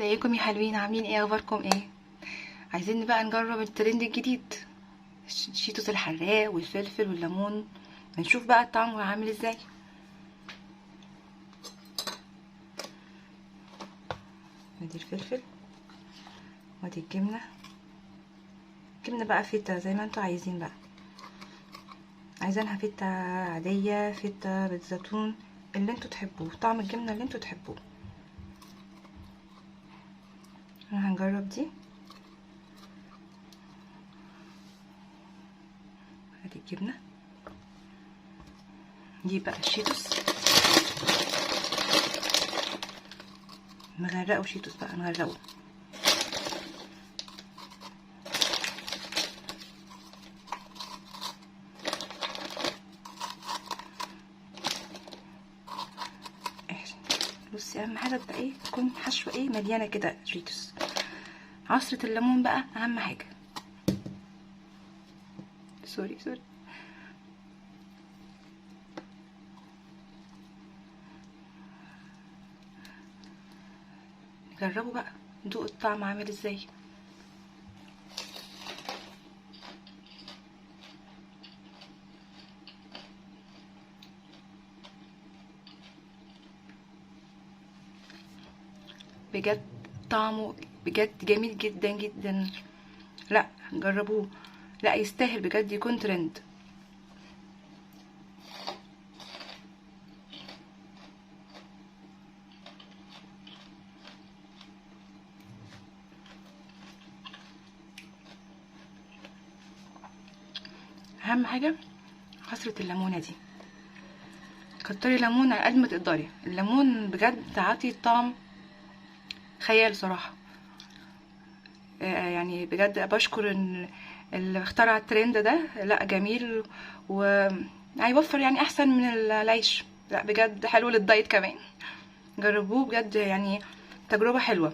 ازيكم يا حلوين؟ عاملين ايه؟ اخباركم ايه؟ عايزين بقى نجرب الترند الجديد، شيتوس الحراق والفلفل والليمون. نشوف بقى الطعم عامل ازاي. ادي الفلفل وادي الجبنة، الجبنة بقى فيتا زي ما انتوا عايزين بقى، عايزينها فيتا عادية، فيتا بالزيتون، اللي انتوا تحبوه، طعم الجبنة اللي انتوا تحبوه. انا هنجرب دي. ادي الجبنة، دي بقى الشيتوس، نغرقه شيتوس بقى، نغرقه. بصي اهم حاجة بقى ايه، تكون حشوه ايه مليانة كده شيتوس. عصره الليمون بقى اهم حاجة. sorry sorry. نجربه بقى، ندوق الطعم عامل ازاي. بجد طعمه بجد جميل جدا جدا. لا جربوه، لا يستاهل بجد يكون ترند. اهم حاجة عصره الليمونه دي، كتري ليمون على قد ما تقدري. الليمون بجد عاطي طعم خيال صراحة. يعني بجد بشكر اللي اخترع الترند ده، لا جميل وهيوفر يعني احسن من العيش. لا بجد حلو للدايت كمان، جربوه بجد، يعني تجربه حلوة.